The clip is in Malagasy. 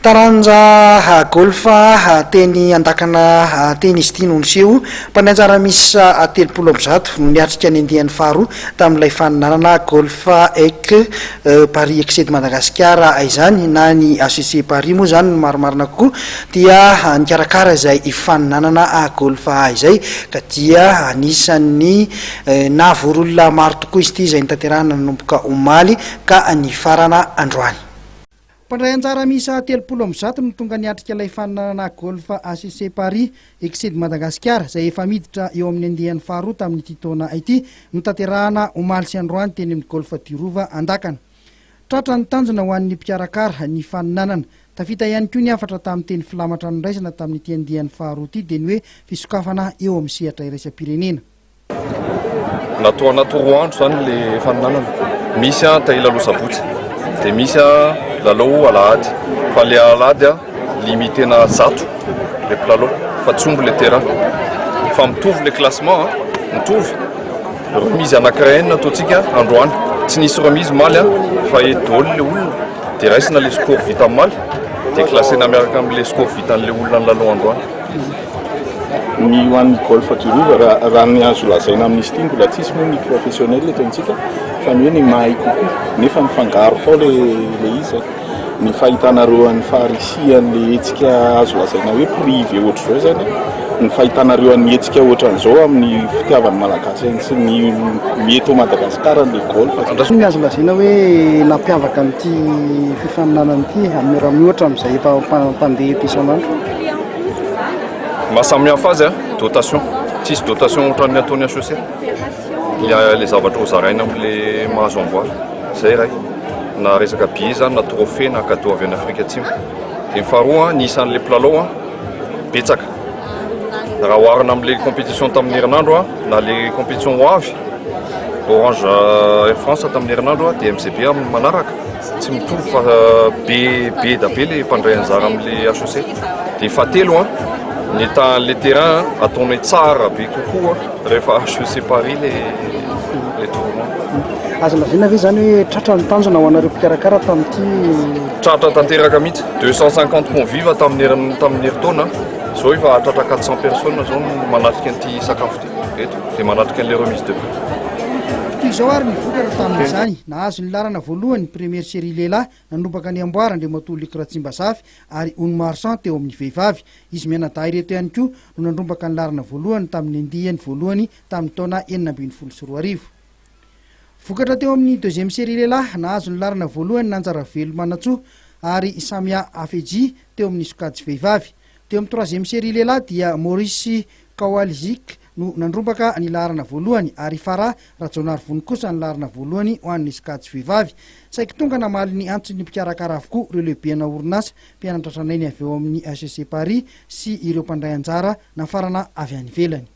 Taranja golf teny Andakana teny izy ity no niseho. Mpandray anjara miisa 130 no niatrika ny andiany faharoa tamin'ilay faninanana Golf Ec Paris Excès de Madagascar izany na ny HEC Paris moa izany no marimarina kokoa dia nikarakara izay faninanana golf izay ka dia anisan'ny nahavory olona maro tokoa izy ity izay notanterahina nanomboka omaly ka nifarana androany. Mpandray anjara miisa 130 no tonga niatrika ilay faninanana Golf HEC Paris Excès de Madagasikara izay efa miditra eo amin'ny andiany faharoa tamin'ity taona ity, notanterahana omaly sy androany teny amin'ny Golf du Rova Andakana. Tratra ny tanjona ho an'ny mpikarakara ny faninanana. Tafita ihany koa ny hafatra tamin'ny teny filamatra noraisina tamin'ity andiany faharoa ity dia ny hoe fisokafana eo amin'ny sehatra iraisam-pirenena. Natao anaty roa andro zany le faninanana. Misy an ta hilalao sabotsy dia misy an lalao alahady. Fa le alahady an limite-na 100 le mpilalao fa tsy omby le terrain. Fa mitovy le classement an, mitovy. Remise anankiray ihany no ataontsika androany. Tsy nisy remise omaly an, fa eto daholo le olona dia raisina le score vita omaly dia classena miaraka amin'le score vitan'le olona nilalao androany. Ny ho an'ny golf du Rova, raha raha ny azo lazaina amin'izy ity, mbola tsisy moa ny professionnel eto amintsika fa ny hoe ny mahay kokoa nefa mifangaro tao le le izy zany. Ny fahitanareo an'ny faharisihan'le hetsika azo lazaina hoe privé ohatr'izao zany, ny fahitanareo an'ny hetsika ohatran'izao amin'ny fitiavan'ny Malagasy an'ny sy ny ny eto Madagasikara an'le golf. Inona ny azo lazaina hoe nampiavaka an'ity fifaninanana ity raha miohatra amin'izay efa mpandeha eto isan'andro? Maha samy hafa azy a, dotation. Tsisy dotation ohatran'ny ataon'ny HEC. Le le zavatra ho zaraina amin'le mahazo amboara. Zay iray. Na resaka billet zany na trophée na cadeau avy any Afrika Atsimo. Dia ny faharoa ny isan'le mpilalao a, betsaka. Raha oharina amin'le compétition tamin'ny herinandro a, na le compétition ho avy, Orange Air France tamin'ny herinandro a, dia MCB amin'ny manaraka. Tsy mitovy fa be be da be le mpandray anjara amin'le HEC. Dia fahatelo an, ny état an'le terrain ataonay tsara be kokoa rehefa HEC Paris le le tournoi. Azo lazaina ve izany hoe tratra ny tanjona ho anareo mpikarakara tamin'ity? Tratra tanteraka mihitsy, 250 convives tamin'ny herin- tamin'ny herintaona, izao efa hahatratra 400 personnes izao no manatrika an'ity sakafo ity eto, dia manatrika an'ilay remise de prix. Toy izao ary ny vokatra tamin'izany, nahazo ny laharana voalohany première série lehilahy, nandrombaka ny amboara Andriamatoa Luc Ratsimbazafy ary Ony Marsan teo amin'ny vehivavy. Izy mianadahy ireto ihany koa no nandrombaka ny laharana voalohany tamin'ny andiany voalohany tamin'ny taona 2016. Vokatra teo amin'ny deuxième série lehilahy, nahazo ny laharana voalohany Nanja Ravelomanantsoa ary Samia Afeji teo amin'ny sokajy vehivavy. Teo amin'ny troisième série lehilahy dia Maurice Kowalczyk no nandrombaka ny laharana voalohany ary Farah Rajaonarivony kosa ny laharana voalohany ho an'ny sokajy vehivavy. Saiky tonga namaly ny antson'ny mpikarakara avokoa ireo lehibena orinasa mpianatra tranainy avy ao amin'ny HEC Paris sy ireo mpandray anjara nafarana avy any ivelany.